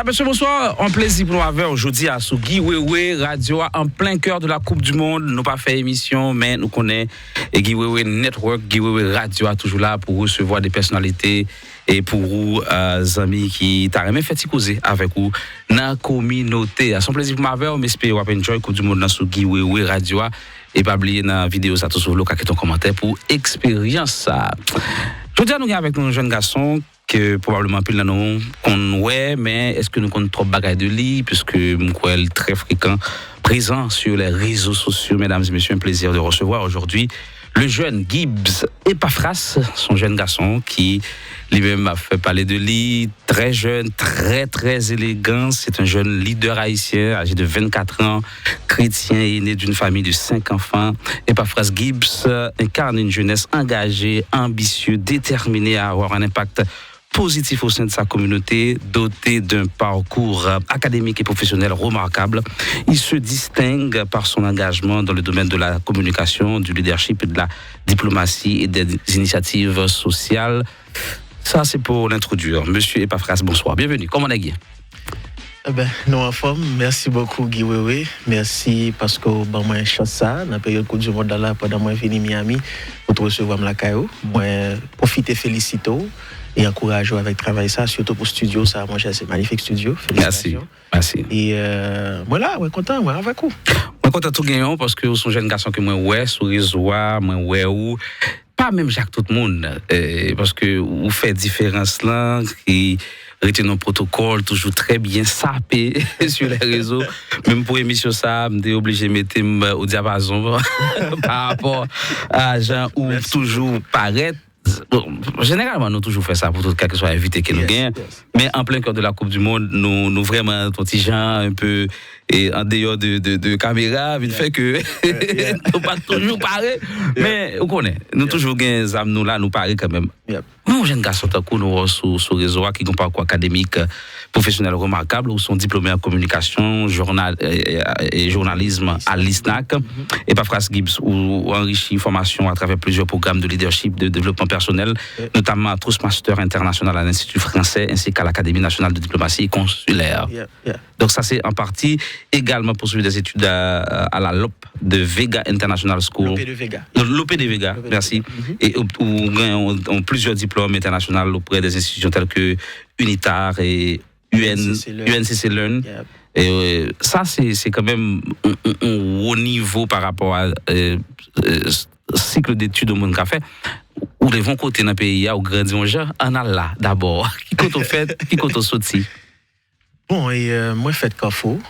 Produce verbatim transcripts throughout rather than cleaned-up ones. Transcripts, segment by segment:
Mesye, bonswa. Yon plezi pou nou avè w jodi a sou Guy Wewe Radio a, an plen kè de la Coupe du Monde. Nou pa fè emisyon, men nou konnen e Guy Wewe Network, Guy Wewe Radio a toujou la pou resevwa de pèsonalite e pou ou, euh, zanmi ki ta renmen fè ti koze avèk ou nan kominote a. Se yon plezi pou m avè w, m espere w ap enjoy Coupe du Monde nan sou Guy Wewe Radio a. E pa bliye nan videyo sa tou sou vle w ka kite yon kòmantè pou eksperyans sa. Jodi a nou gen avèk nou yon jèn gason ke pwobableman anpil nan nou konn wè, men èske nou konn twòp bagay de li? Puisque m kwè l trè frekan prezan sur les réseaux sociaux, mesdames et messieurs, un plaisir de recevoir aujourd'hui le jeune Gibbs Epaphras, son jeune garçon qui lui-même a fait parler de lui, très jeune, très, très élégant. C'est un jeune leader haïtien, âgé de vingt-quatre ans, chrétien, aîné d'une famille de cinq enfants. Epaphras Gibbs, euh, incarne une jeunesse engagée, ambitieuse, déterminée à avoir un impact positif au sein de sa communauté, doté d'un parcours, euh, académique et professionnel remarquable. Il se distingue par son engagement dans le domaine de la communication, du leadership et de la diplomatie et des initiatives sociales. Ça, c'est pour l'introduire. Monsieur Epaphras, bonsoir. Bienvenue. Kòman nèg ye? Eben, nou anfòm. Mèsi bokou, Guy Wewe. Mèsi paske w ban mwen chans sa a, nan peryòd Koup di Mond la, pandan mwen vini Miami pou t resevwa m lakay ou. Mwen pwofite felisite w e ankouraje w avèk travay sa, sitou pou estidyo sa a, monchè, se manifik estidyo. Felisitasyon. Mèsi. E euh, mwen la, mwen kontan, mwen avèk ou. Mwen kontan tou genyen w paske w se yon jèn gason ke mwen wè sou rezo a, mwen wè ou pa menm jan ak tout moun, eh, paske ou fè diferans lan, ki rete nan pwotokòl, toujou trè byen sape sou lè rezo. Menm pou emisyon sa a, m te oblije mete m o dyapazon pa rapò a jan ou toujou parèt. Bon, jeneralman, nou toujou fè sa pou tout kèlkeswa envite ke nou genyen. Men an plen kè de la Coupe du Monde, nou, nou vrèman yon ti jan, un peu, e an deyò de, de, de kamera, vin fè ke nou pa toujou pare. Men, ou konnen, nou toujou gen zam nou la, nou pare kanmenm. Mwen, yon jèn gason tankou nou wè w sou, sou rezo a, ki gen yon pakou akademik, pwofesyonèl remakab, ou se yon diplome an kominikasyon, jounal, e, e, e jounalism a l'ISNAC. Epaphras Gibbs, ou, ou anrichi fòmasyon atravè plizyè pwogram de lidèchip, de devlopman pèsonèl, notamman à Toastmaster International à l'Institut Français ainsi qu'à l'Académie Nationale de Diplomatie Consulaire. Donk sa se an pati. Egalman poursuivre des études à, à la Lope de Vega International School. Lope de Vega. Lope de Vega, mèsi. E ou, ou gen yon, yon plizyè diplòm entènasyonal oprè de enstitisyon tèl ke UNITAR e UN, UNCC Learn. E euh, sa se, se kanmenm yon, yon, yon wo nivo pa rapò a euh, euh, cycle d'études yon moun ka fè. Ou leve yon kote nan peyi a, ou grandi yon jan, ann al la dabò. Ki kote w fèt, ki kote w soti? Bon, e euh, mwen fèt Kafou.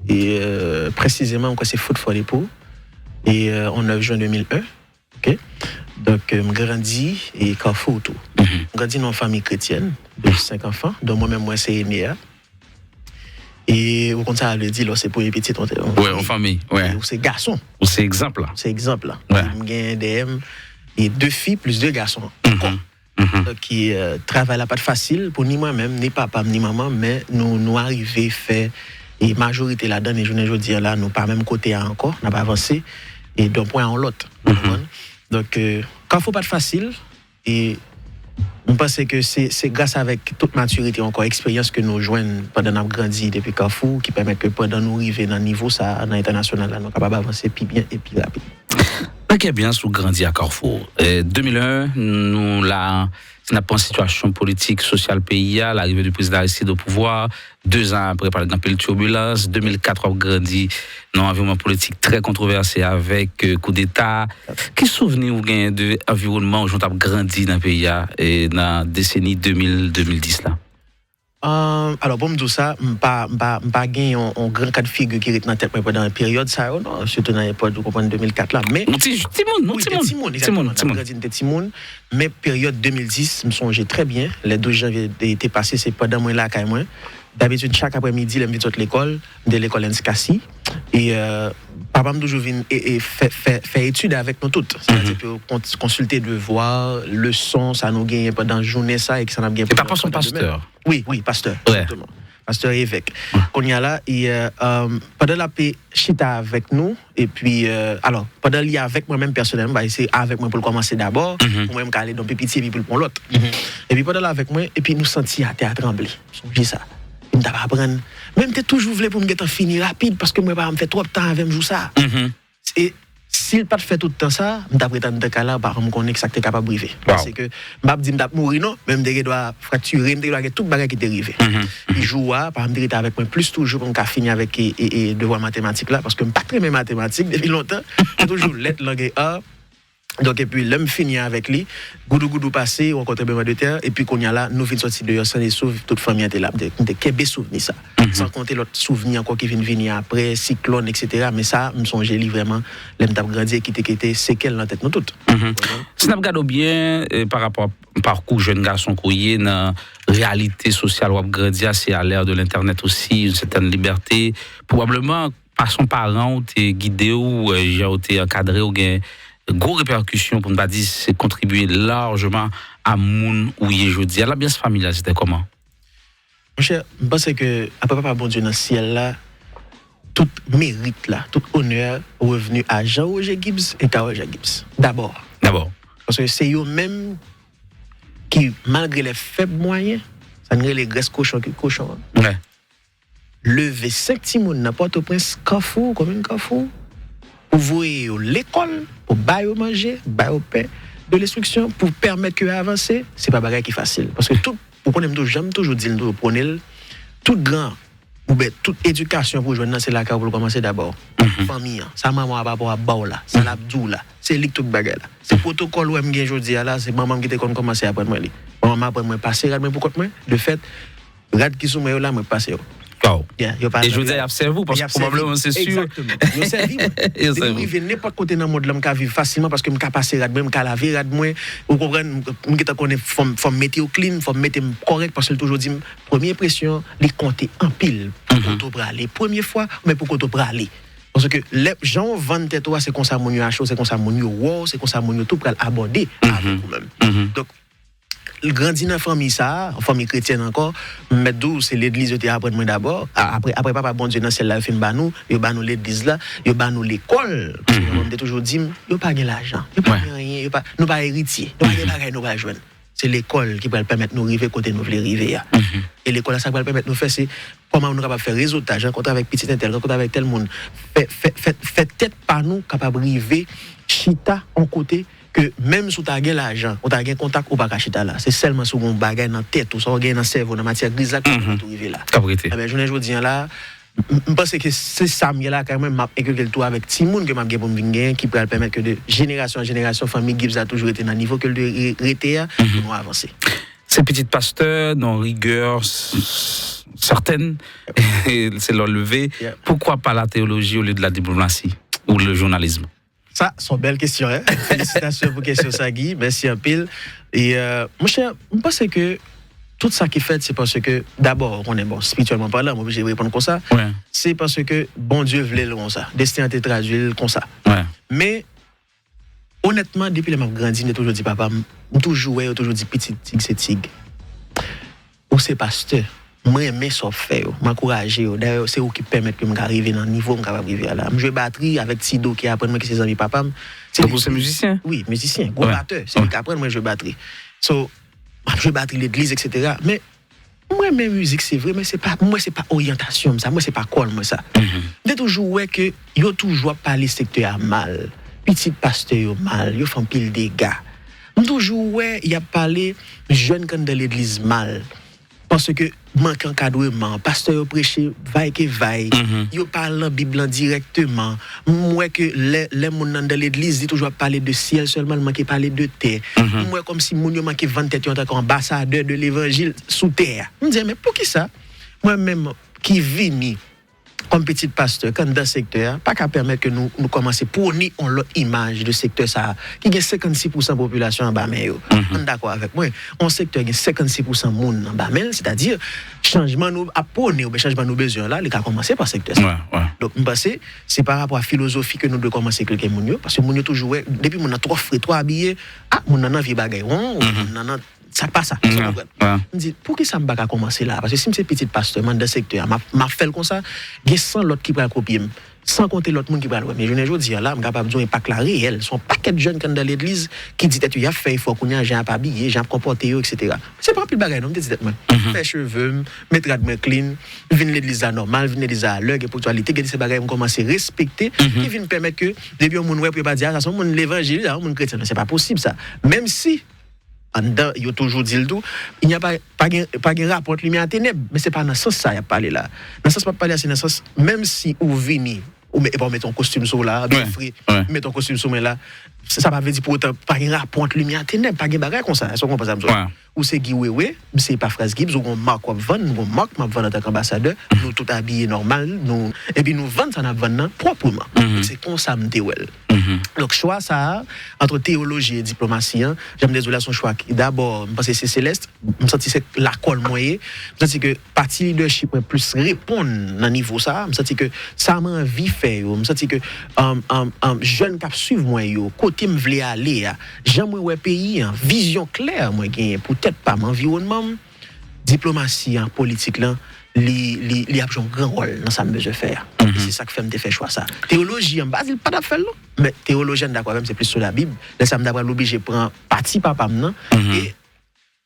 E euh, presizeman, mwen kwè se Foot for the Poor. E euh, on nèf jen de mil en. Ok. Donk, euh, m grandi e Kafou tou. M grandi nan yon fanmi kretyèn de senk anfan, donk mwen menm mwen se ene a. E ou konn sa vle di lè w se premye pitit yon fanmi. Ou se gason. Ou se egzanp la. Ou se egzanp la. M gen dèyè m e de fi plis de gason ankò. Donk, euh, travay la pa t fasil pou ni mwen menm, ni papa m, ni manman m, men nou, nou arive fè e majorite ladan, e jounen jodi a la, nou pa menm kote a ankò, n ap avanse e d'un point à l'autre. Ou konprann? Donk, euh, Kafou pa t fasil, e m panse ke se, se gras avèk tout matirite ankò, eksperyans ke nou jwenn pandan n ap grandi depi Kafou, ki pèmèt ke pandan nou rive nan nivo sa a, nan entènasyonal la, nou kapab avanse pi byen e pi rapid. Nan ki anbyans ou grandi a Kafou? Eh, de mil en, nou la, si n ap pran sitiyasyon politik, sosyal peyi a, l'arrivée du président Aristide au pouvoir, de zan apre, pral gen anpil tibilans, de mil kat, w ap grandi nan yon anviwònman politik trè kontwovèse avèk euh, koudeta. Ki souvni ou genyen de anviwònman ou jan w t ap grandi nan peyi a e nan deseni de mil, de mil dis la? Euh, alò, pou m di w sa, m pa, m pa, m pa gen yon, yon gran kad figi ki ret nan tèt mwen pandan peryòd sa yo, non. Sitou nan epòk, ou konprann, de mil kat la. Men, Ou ti timoun, ou wi, te timoun. Timoun, egzakteman. N ap grandi, n te timoun. Men peryòd de mil dis, m sonje trè byen, lè douz janvye te, te pase, se pandan mwen lakay mwen. Dabitid, chak aprèmidi, lè m vin sot lekòl, m te lekòl Anse Cassy. E euh, papa m toujou vin e, e fè, fè, fè etid avèk nou tout. Sètadi ke kons- konsilte devwa, leson, sa nou genyen pandan jounen sa e ki sa n ap genyen pandan demen. Papa se yon pastè. Wi, wi, pastè, egzakteman. Pastè evèk. Kounye a la, e, euh, pandan l ap chita avèk nou, epi, euh, alò, pandan li avèk mwen menm pèsonèlman, se avèk mwen pou l kòmanse dabò, pou mwen m ka ale nan pi piti, epi pou l pran lòt. Epi pandan l avèk mwen, epi nou santi atè a tranble. Sonje sa. m t ap aprann. Men m te toujou vle pou m gentan fini rapid, paske m wè papa m fè twòp tan avè m jou sa a. E si l pa t fè tout tan sa, m t ap ret anndan kay la, papa m konnen sa k te kapab rive. Paske m p ap di m t ap mouri non, men m te gen dwa fraktire, m te gen dwa gen tout bagay ki te rive. E jou a, papa m te rete avèk mwen plis toujou pou m ka fini avèk e, e, e devwa matematik la, paske m pa t renmen matematik depi lontan. M toujou lèt, lang e a. Donk, epi lè m fini avèk li, goudougoudou pase, rankontre bèman de tè, epi kounye a la, nou vin sòti deyò san de souv, tout fanmi an te la. M te, m te kenbe souvni sa. San konte lòt souvni ankò ki vin vini apre, siklòn, etsetera. Men sa, m sonje li vrèman, lè m t ap grandi e ki te kite sekèl nan tèt nou tout. Konprann? Si n ap gade w byen, eh, pa rapò a pakou jèn gason ke w ye, nan reyalite sosyal w ap grandi a, se a lè de lentènèt osi, yon sètèn libète. Pwobableman, fason paran w te gide w, eh, jan w te ankadre w, gen gwo repèkisyon, pou n pa di se kontribye lajman a moun ou ye jodi a. Lanbyans fanmi la, se te kòman? Monchè, m panse ke apre Papa Bondye nan syèl la, tout merit la, tout onè revni a Jean Roger Gibbs e Carole Jean Gibbs. Dabò. Dabò. Paske se yo menm ki, malgre lè fèb mwayen, sa n rele grès kochon ki kochon an, Wè. Leve senk timoun nan Pòtoprens, Kafou, komin Kafou, pou voye yo lekòl, pou ba yo manje, ba yo pen de lenstriksyon, pou pèmèt ke yo avanse, se pa bagay ki fasil. Paske tout, ou konnen m toujou, jan m toujou di l, m toujou pwone l, tout gran, oubyen tout edikasyon pou w jwenn nan, se lakay ou pou l kòmanse dabò. Fanmi an, sa manman w ap ba w la, sa l ap di w la, se li k tout bagay la. Se pwotokòl ou wè m gen jodi a la, se manman m ki te konn kòmanse aprann mwen li. Manman m aprann mwen pase rad mwen pou kont mwen, de fèt, rad ki sou mwen yo la, mwen pase yo. Waw. E jodi a, y ap sèvi w, paske pwobableman, se si. Egzakteman. Yo sèvi mwen. Depi m rive nenpòt kote nan mond lan, m ka viv fasilman paske m ka pase rad mwen, m ka lave rad mwen. Ou konprann? M gentan konnen fò m, fò m mete yo clean, fò m mete m kòrèk, paske l toujou di m, premye enpresyon, li konte anpil pou kote w prale. Premye fwa, men pou kote w prale. Paske lè, jan w vann tèt ou a, se konsa moun yo achte w, se konsa moun yo wè w, se konsa moun yo tou pral abòde avèk ou menm. Donk, grandi nan fanmi sa a, fanmi kretyèn ankò, m mèt di w, se legliz yo te aprann mwen dabò. A-, apre, apre Papa Bondye nan syèl la, yo fin ba nou, yo ba nou legliz la, yo ba nou lekòl. Paske manman m te toujou di m, yo pa gen lajan, yo pa gen anyen, yo pa, nou pa eritye, nou pa gen bagay nou pral jwenn. Se lekòl ki pral pèmèt nou rive kote nou vle rive a. E lekòl la, sa k pral pèmèt nou fè, se kòman nou kapab fè rezotaj, rankontre avèk pitit entèl, rankontre avèk tèl moun, fè, fè, fè, fè tèt pa nou kapab rive chita yon kote ke menm si w ta gen lajan, ou ta gen kontak, ou pa ka chita la. Se sèlman si w gen yon bagay nan tèt ou, sa w gen nan sèvo, nan matyè griz la, k ap pèmèt ou rive la. K ap rete. Ebyen, jounen jodi a la, m, m panse ke se sa m gen lakay mwen, m ap enkilke l tou avèk timoun ke m ap gen pou m vin genyen, ki pral pèmèt ke de jenerasyon an jenerasyon, fanmi Gibbs la toujou rete nan nivo ke l dwe re-, rete a, pou nou avanse. Se pitit pastè, nan rigè s-, sètèn, se lè w leve. Poukwa pa la teyoloji olye de la diplomasi ou le jounalism? Sa, se yon bèl kesyon, en. Felisitasyon pou kesyon sa, Guy. Mèsi anpil. E, euh, monchè, m panse ke tout sa ki fèt, se paske, dabò, ou konnen, bon, espirityèlman palan, m oblije reponn konsa. Se paske Bondye vle l konsa. Desten an te tradui l konsa. Men, onètman, depi lè m ap grandi, m te toujou di papa m, m toujou wè yo toujou di, "Pitit, tig se tig." Ou se pastè. M renmen sa w ap fè yo. M ankouraje yo. Dayè, se ou ki pèmèt ke m ka rive nan nivo m kapab rive a la. M jwe batri avèk Tido ki aprann mwen ki se zanmi papa m. Donk ou se mizisyen? Wi, mizisyen. Gwo batè. Se li k aprann mwen jwe batri. So, m ap jwe batri legliz, etsetera. Men, m renmen mizik, se vre, men se pa, mwen, se pa oryantasyon m sa. Mwen, se pa kòl mwen sa. M te toujou wè ke yo toujou ap pale sektè a mal. Pitit pastè yo mal. Yo fè anpil dega. M toujou wè y ap pale jèn k anndan legliz mal. Paske manke ankadreman, pastè yo preche vay ke vay, yo pa al nan Bib lan dirèkteman. M wè ke lè, lè moun nan anndan legliz, li toujou ap pale de syèl sèlman, li manke pale de tè. M wè kòmsi moun yo manke vann tèt yo antanke anbasadè de levanjil sou tè a. M di, men poukisa mwen menm ki vini kòm pitit pastè k anndan sektè a, pa ka pèmèt ke nou, nou kòmanse pwone yon lòt imaj de sektè sa a, ki gen senkannsis pousan popilasyon anba men yo. Ann dakò avèk mwen, yon sektè gen senkannsis pousan moun anba men l, sètadi, chanjman nou ap pwone oubyen chanjman nou bezwen an la, li ka kòmanse pa sektè sa a. Donk, m panse, se pa rapò a filozofi ke nou dwe kòmanse enklike moun yo, paske moun yo toujou wè, depi moun nan twò fre, twò abiye, a, moun nan nan vye bagay won, moun nan nan Sa pa sa. Èske w konprann? M di, poukisa m pa ka kòmanse la? Paske si m se pitit pastè, m anndan sektè a, m ap, m ap fè l konsa, gen san lòt ki pral kopye m. San konte lòt moun ki pral wè. Men jounen jodi a la, m kapab di w enpak la reyèl. Se yon pakèt jèn k anndan legliz ki di tèt yo y ap fè efò kounye a, jan y ap abiye, jan y ap konpòte yo, etsetera. Se pa anpil bagay non, m te di tèt mwen. Fè cheve m, met rad mwen clean, vin legliz la nòmal, vin legliz la alè, gen ponktyalite, gen de se bagay m kòmanse respekte, ki vin pèmèt ke depi yon moun wè pou yo pa di, "A, sa se yon moun levanjil, sa se yon moun kretyen." Non, se pa posib sa. Menm si anndan, yo toujou di l tou, il n'y a pas, pa gen, pa gen rapò ant limyè a tenèb, men se pa nan sans sa y ap pale la. Nan sans m ap pale a, se nan sans, menm si ou vini, ou met, epa ou met yon kostim sou w la, byen fre, ou met yon kostim sou mwen la, sa pa vle di pou otan pa gen rapò ant limyè a tenèb, pa gen bagay konsa, èske w konprann sa m di w? Ou se Guy Wewe, m se Epafras Gibbs, ou gon mak w ap vann, m gon mak m ap vann antanke anbasadè, nou tout abiye nòmal, nou, epi nou vann sa n ap vann nan pwòpman. Se konsa m te wè l. Donk, chwa sa a, ant teyoloji e diplomasi an, jan m te di w la, se yon chwa ki, dabò, m panse se Celeste, m santi se lakòl mwen ye, m santi ke pati lidèchip mwen plis reponn nan nivo sa a, m santi ke sa m anvi fè yo, m santi ke, um, um, um, jèn k ap swiv mwen yo, kote m vle ale a, jan mwen wè peyi an, vizyon klè mwen genyen pou tèt pa m, anviwònman m, diplomasi an, politik lan, li, li, li ap jwe yon gran wòl nan sa m bezwen fè a. E se sa k fè m te fè chwa sa. Teyoloji an, m pa di l pa t ap fè l non, men teyoloji an, dakò avè m, se plis sou Labib. Lè sa a, m ta pral oblije pran pati papa m nan, e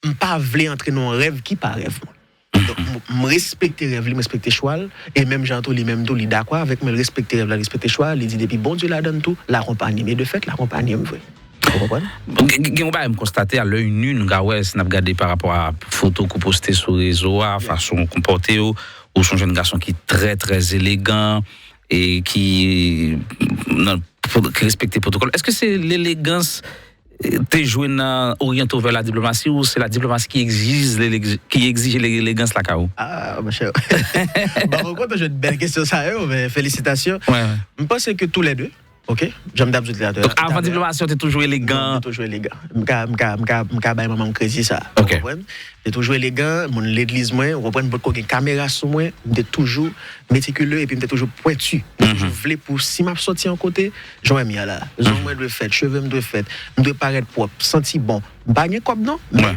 m pa vle antre nan yon rèv ki pa rèv mwen. Donk, m, m respekte rèv li, m respekte chwa l, e menm jan tou, li menm tou, li dakò avèk mwen, l respekte rèv la, l respekte chwa l, li di depi Bondye ladann tou, l akonpanye m, e de fèt, l akonpanye m vre. Ou konprann? Gen, gen yon bagay m konstate a lè ini, nou ka wè, si n ap gade pa rapò a foto ke w poste sou rezo a, fason w konpòte w, ou se yon jèn gason ki trè, trè elegan, e ki, nan, ki respekte pwotokòl. Èske se lelegans, e, te jwe nan oryante w vè la diplomasi, ou se la diplomasi ki egzije lele-, ki egzije lelegans lakay ou? Ah, monchè. Bon, ou kontan jwenn bèl kesyon sa yo, men felisitasyon. M panse ke tou lè de, ok? Jan m t ap di w talè. Donk, avan diplomasi, w te toujou elegan? Non, m te toujou elegan. M ka, m ka, m ka, m ka bay manman m kredi sa. Ou konprann? M te toujou elegan, moun legliz mwen, ou konprann, potko gen kamera sou mwen, m te toujou metikile, epi m te toujou pwenti. M te toujou vle pou si m ap sòti yon kote, jan w wè m ye a la. Zong mwen dwe fèt, cheve m dwe fèt, m dwe parèt pwòp, santi bon. M pa gen kòb non, men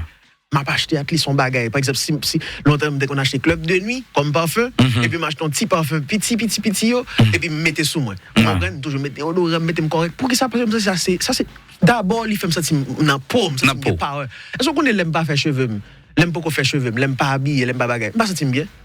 m ap achte at least yon bagay. Pa egzanp, si, si lontan m te konn achte Club de Nuit kòm pafen, epi m achte yon ti pafen piti, piti, piti yo, epi m mete sou mwen. Ou konprann? M toujou met deodoran, m mete m kòrèk. Poukisa? Paske m santi sa se, sa se, dabò, li fè m santi m nan po, m santi m gen power. Èske w konnen lè m pa fè cheve m, lè m poko fè cheve m, lè m pa abiye, lè m pa bagay, m pa santi m byen?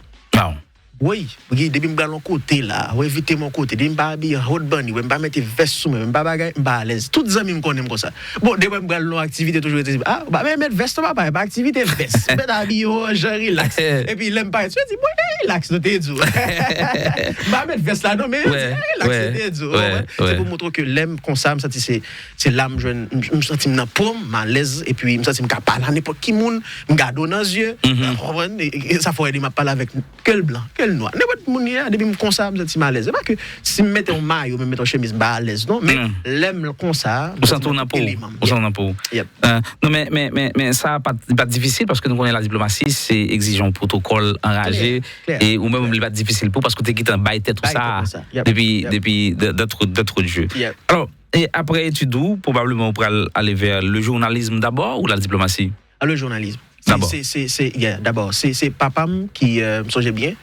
Wi, wi, depi m pral yon kote la, ou envite m yon kote, depi m pa abiye hot bunny, m pa mete vès sou mwen, m pa bagay, m pa alèz. Tout zanmi m konnen m konsa. Bon, depi m pral nan yon aktivite, toujou rete, ah, ou pa met vès non papa, e pa aktivite vès. Ou mèt abiye w an jan rilaks. Epi lè m parèt, yo di, bon, e rilaks nou te di w. M pa met vès la non, men yo di, e rilaks nou te di w. Ou konprann? Se pou montre w ke lè m konsa, m santi se, se la m jwenn, m, m santi m nan po m, m alèz, epi m santi m ka pale a nenpòt ki moun, m gade w nan zye, ou konprann? E, e sa fè w wè depi m ap pale avèk ke l blan, ke l nwa. Nenpòt moun ye a, depi m konsa, m santi m alèz. Se pa ke si m mete yon mayo, men m mete yon chemiz, m pa alèz non. Men lè m konsa, m santi m nan eleman m. Ou santi w nan po w. Yep. Ah, non, men, men, men, men sa pa t, li pa t difisil, paske nou konnen la diplomasi, se egzije yon pwotokòl anraje. E ou menm, li pa t difisil pou w, paske w te gentan bay tèt ou sa depi, depi de, de trop, de trop de jeu. Alò, e apre etid ou, pwobableman ou pral ale vè le journalisme d'abord ou la diplomasi? Ah, le journalisme. Dabò. Se, se, se, yeah, dabò. Se, se papa m ki, euh, m sonje byen.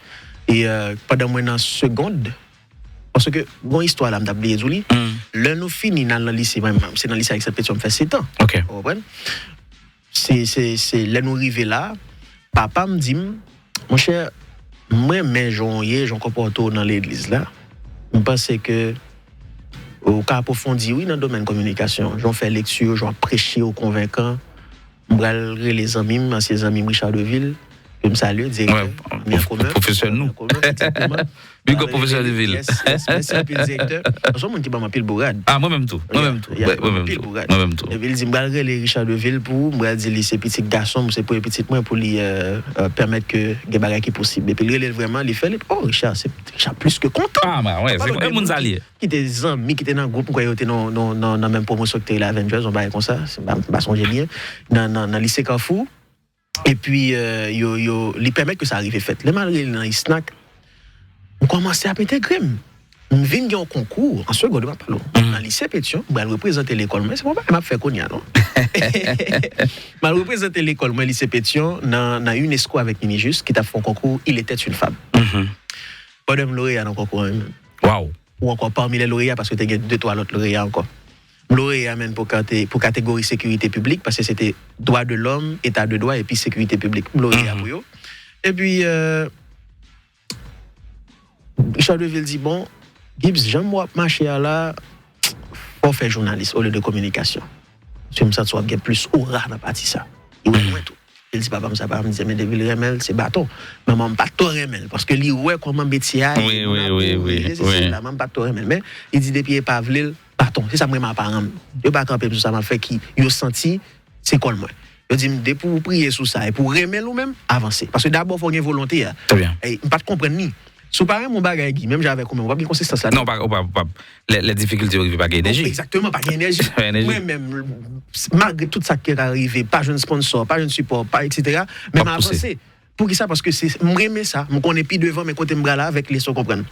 E, euh, pandan mwen nan segond, paske gon istwa la m t ap bliye di w li. Lè nou fini, n al nan lise, mwen, mwen, se nan lise Alexandre Pétion m fè setan. Ou konprann? Se, se, se lè nou rive la, papa m di m, monchè, m renmen jan w ye, jan w konpòte w nan legliz la. M panse ke ou ka apwofondi, wi, nan domèn kominikasyon. Jan w fè lekti, jan w ap preche, ou konvenkan. M pral rele zanmi m, ansyen zanmi m Richard Deville, ke m salye, direktè, ami an komen, pwofesè nou. Ami an komen, egzakteman. Big up, pwofesè Deville. Yes, yes, mèsi anpil, direktè. Se yon moun ki ban m anpil bourad. Ah, mwen menm tou. Mwen menm tou. Mwen menm tou. Mwen menm tou. Epi l di m pral rele Richard Deville pou ou, m pral di li se pitit gason m, se premye pitit mwen, pou li, euh, euh, pèmèt ke gen bagay ki posib. Epi l rele l vrèman, li fè l, epi, oh, Richard, se Richard plis ke kontan. Ah, mwen, wè, se yon moun sa l ye. Ki te zanmi, ki te nan gwoup, m kwè yo te nan, nan, nan, nan menm pwomosyon ki te rele Avengers, yon bagay konsa, si m pa, m pa sonje byen, nan, nan, nan lise Kafou. Epi, euh, yo, yo, li pèmèt ke sa rive fèt. Lè m al rele nan ISNAC, m kòmanse ap entegre m. M vin gen yon konkou, an segond, m ap pale w. Nan lise Petyon, m pral reprezante lekòl mwen. Se pa yon bagay m ap fè kounye a, non. M al reprezante lekòl mwen, lise Petyon, nan, nan UNESCO avèk Minijust, ki t ap fè yon konkou Il était une femme. Pandan m loreya nan konkou an, wi, menm. Waw! ou ankò pami lè loreya, paske te gen de twa lòt loreya ankò. M loreya menm pou kate-, pou kategori sekirite piblik, paske se te dwa de lòm, eta de dwa, epi sekirite piblik. M loreya pou yo. Epi, euh, Richard Deville di, bon, Gibbs, jan w ap mache a la, fò w fè jounalis olye de kominikasyon. Paske m santi w ap gen plis ora nan pati sa. Li wè mwen tou. Li di, papa m sa, papa m di, men Deville renmen l, se baton. Manman m pa t twò renmen l, paske li wè kòman metye a ye, moun ap mouri, sesi, sela, manman m pa t twò renmen l. Men, li di, depi e pa vle l, baton. Se sa m renmen a paran m. Yo pa kanpe m sou sa m ap fè ki yo santi se kòl mwen. Yo di m, depi w priye sou sa, epi w renmen l ou menm, avanse. Paske dabò, fò w gen volonte a. Trè byen. E, m pa t konprann li. Si w pa renmen yon bagay, Guy, menm jan avèk ou menm, ou p ap gen konsistans ladan. Non, ou p ap, ou p ap, ou p ap. Lè, lè difikilte yo rive, pa gen enèji. Egzakteman, pa gen enèji. Pa gen enèji. Mwen menm, malgre tout sa ki ka rive, pa jwenn sponsò, pa jwenn sipò, pa, etsetera, men m avanse. Poukisa? Paske se, m renmen sa, m konnen pi devan, men kote m pral avèk li, èske w konprann?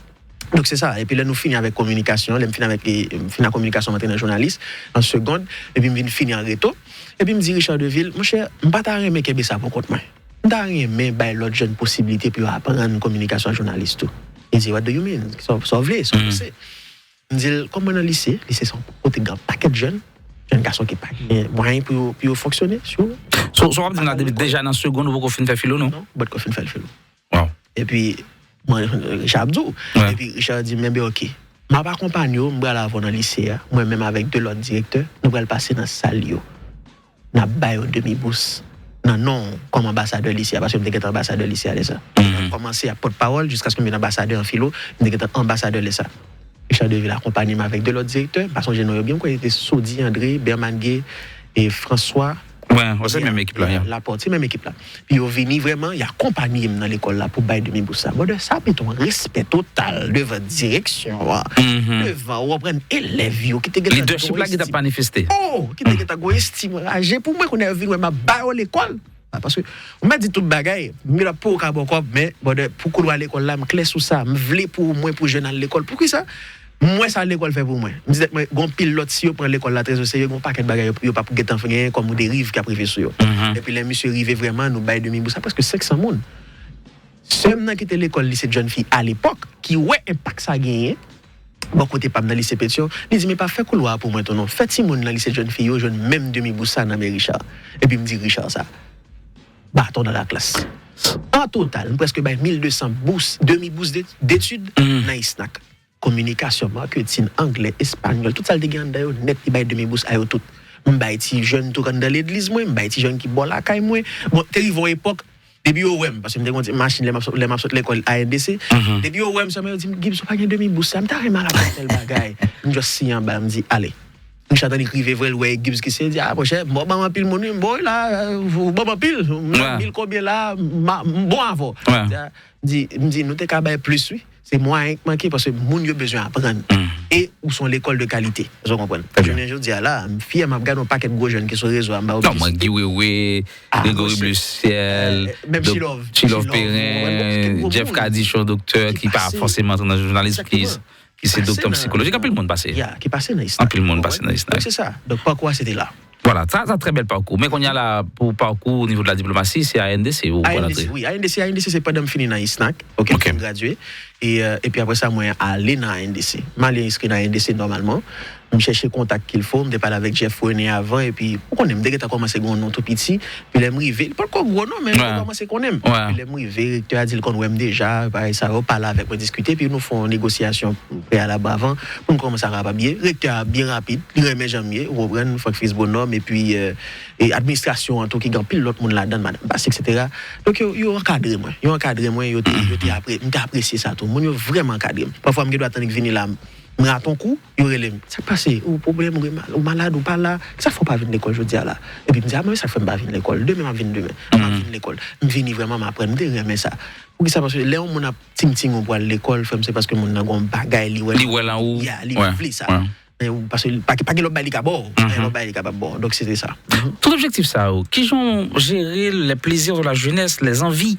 Donk, se sa. Epi lè nou fini avèk kominikasyon, lè m fini avèk, e, m fini ak kominikasyon, m antre nan jounalis, an segond, epi m vin fini an reto. Epi m di Richard Deville, monchè, m pa ta renmen kenbe sa pou kont mwen. M ta renmen bay lòt jèn posiblite pou yo aprann kominikasyon ak jounalis tou. Li di, what do you mean? Sa, sa w vle? Sa w panse? M di l, kòm mwen nan lise, lise se yon kote ki gen pakèt jèn, jèn gason ki pa gen mwayen pou yo, pou yo fonksyone, si w vle. So, so w ap di m la, depi deja nan segond, ou poko fin fè filo, non? Non, m potko fin fè filo. Wow. Epi, mwen, Richard ap di w. Epi, Richard di m, enben, oke. M ap akonpanye w, m pral avè w nan lise a, mwen menm avèk de lòt direktè, nou pral pase nan sal yo. N ap ba yo demi bous nan non w kòm anbasadè lise a, paske m te gentan anbasadè lise a lè sa. M kòmanse ap pòtpawòl jiskaske m vin anbasadè an filo, m te gentan anbasadè lè sa. Richard Deville akonpanye m avèk de lòt direktè, m pa sonje non yo byen, m kwè se te Sodi André, Berman Gay, e François, Laporte, se menm ekip la. Epi yo vini vrèman, y akonpanye m nan lekòl la pou bay demi bous sa. Brother, sa mete yon respè total devan direksyon an, devan, ou konprann, elèv yo ki te gentan gen yon estim. Leadership la gentan manifeste. Oh, ki te gentan gen yon estim raje pou mwen, kounye a yo vin wè m ap ba yo lekòl. Ah, paske, ou mèt di tout bagay, m gen pou ou ka ba w kòb, men, brother, pou koulwa lekòl la, m klè sou sa. M vle pou mwen, pou jèn al lekòl. Poukisa? M wè sa lekòl fè pou mwen. M di tèt mwen, gon pil lòt, si yo pran lekòl la trè o serye, gon pakèt bagay yo, yo p ap gentan genyen kòm deriv k ap rive sou yo. Epi lè misye rive vrèman, nou bay demi bous sa, prèske senk san moun. Sè m nan ki te lekòl lise jèn fi alepòk, ki wè enpak sa genyen, bò kote pa m nan lise Petyon, li di, men pa fè koulwa pou mwen tou non. Fè timoun nan lise jèn fi yo jwenn menm demi bous sa nan men Richard. Epi m di Richard sa. Baton dans la classe. An total, m prèske bay mil de san bous, demi bous de, detid nan ISNAC. Kominikasyon, maketin, anglè, espanyòl, tout sa l te gen anndan yo nèt, li bay demi bous a yo tout. M bay ti jèn tou anndan legliz mwen, m bay ti jèn ki bò lakay mwen. Bon, te rive yon epòk, depi yo wè m, paske m te gen yon ti machin lè m ap sot, lè m ap sot lekòl A N D C, depi yo wè m sèlman, yo di m, Gibbs, ou pa gen demi bous sa, m ta renmen al avè w tèl bagay. M just siyen anba, m di, ale. Richard Tannik rive vre, l wè e Gibbs ki siyen, di, a, monchè, m ba w anpil moun, wi, m ba w la, ou ba m anpil, m nan mil konbyen la, m bon avè w. M di, m di, nou te ka bay plis, wi. Se mwayen k manke, paske moun yo bezwen aprann. E ou se yon lekòl de kalite. Èske w konprann? Jounen jodi a la, m fyè, m ap gade yon pakèt gwo jèn ki sou rezo a, m ba yo plis. Non, mwen, Guy Wewe, Gregory Bleuciel, Chilove Perrin, Jeff Cadichon, doktè, ki pa fòseman antre nan jounalis, ki ki se doktè an sikolojik. Anpil moun pase. Ya, ki pase nan ISNAC. Anpil moun pase nan ISNAC. Donk, se sa. Donk, pakou a, se te la. Vwala, sa, sa trè bèl pakou. Men kounye a la, pou pakou o nivo de la diplomasi, se A N D C ou pral antre. A N D C, wi, A N D C, A N D C, se pandan m fini nan ISNAC, oke, m fin gradye. E, euh, epi apre sa, mwen ale nan A N D C. M ale enskri nan A N D C nòmalman. M chèche kontak qu'il faut, m te pale avèk Jeff René avan, epi, ou konnen, m te gentan kòmanse gen yon non tou piti. Epi lè m rive, li potko gwo non, men li te kòmanse konnen m. Epi lè m rive, rektè a di l konn wè m deja, bagay sa yo, pale avèk mwen, diskite, epi nou fè yon negosyasyon preyalab avan, pou n kòmanse ap ap ye. Rektè a byen rapid, li renmen jan m ye, ou konprann, Franck Fils Bonhomme, epi, euh, e administrasyon an tou ki gen anpil lòt moun ladan l, madanm Bass, etsetera. Donk yo, yo ankadre mwen, yo ankadre mwen, yo te, yo te apre-, m te apresye sa tou. Moun yo vrèman ankadre m. Pafwa m gen dwa tann li vini la, m rate yon kou, yo rele m. Sa k pase? Ou pwoblèm, ou gen mal, ou malad, ou pa la. Sa fè w pa vin lekòl jodi a la? Epi m di, a, mwen, sa k fè m pa vin lekòl? Demen, m ap vin demen. M ap vin lekòl. M vini vrèman, m aprann. M te renmen sa. Poukisa? Paske lè yon moun ap tingting ou pral lekòl, frè m, se paske moun nan gen yon bagay li wè. Li wè lan ou. Ya, li vle sa. Men ou, paske pa, pa gen lòt bagay li ka ba w. Pa gen lòt bagay li kapab ba w. Donk, se te sa. Tout objektif sa yo, kijan w jere les plaisirs de la jeunesse, les envies